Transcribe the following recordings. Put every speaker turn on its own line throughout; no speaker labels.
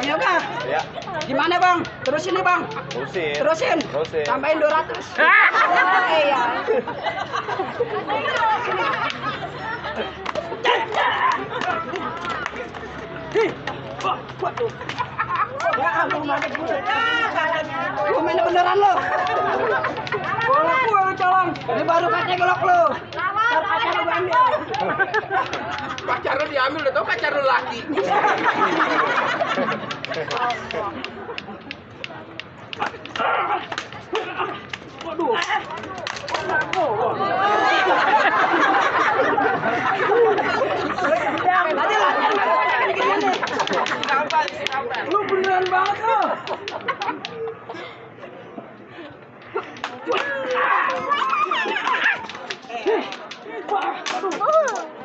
Bang Yoga.
Ya.
Gimana Bang? Terusin nih Bang. Terusin. Tambahin 200. Iya. Waduh. Ya ampun banget gue. Lu main beneran lo. Golok gue lu colong. Ini baru pakai golok lu. Ntar pacar lu ambil.
Pacar lu diambil, udah tau pacar lu laki.
Waduh. Tadi latihan kayak gini. Lu beneran banget lo.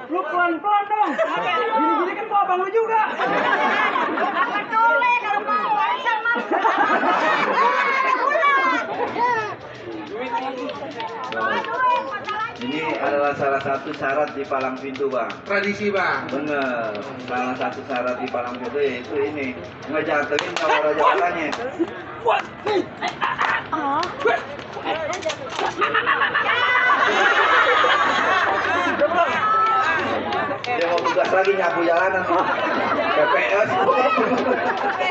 Lu pelan-pelan dong. Gini-gini kan gua abang lu juga.
Ini adalah salah satu syarat di palang pintu, Bang.
Tradisi bang.
Bener. Salah satu syarat di palang pintu yaitu ini ngejatuhin nyawa raja-rajanya. Dia mau tugas lagi nyapu jalanan, PPS.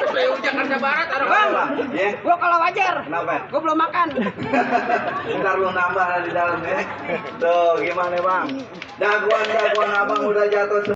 PU Jakarta Barat ada
Bang,
bang.
ya.
Gua kalau wajar.
Kenapa?
Gua belum makan.
Ntar lu nambah di dalam ya. Tuh gimana Bang? Jagoan abang udah jatuh semua.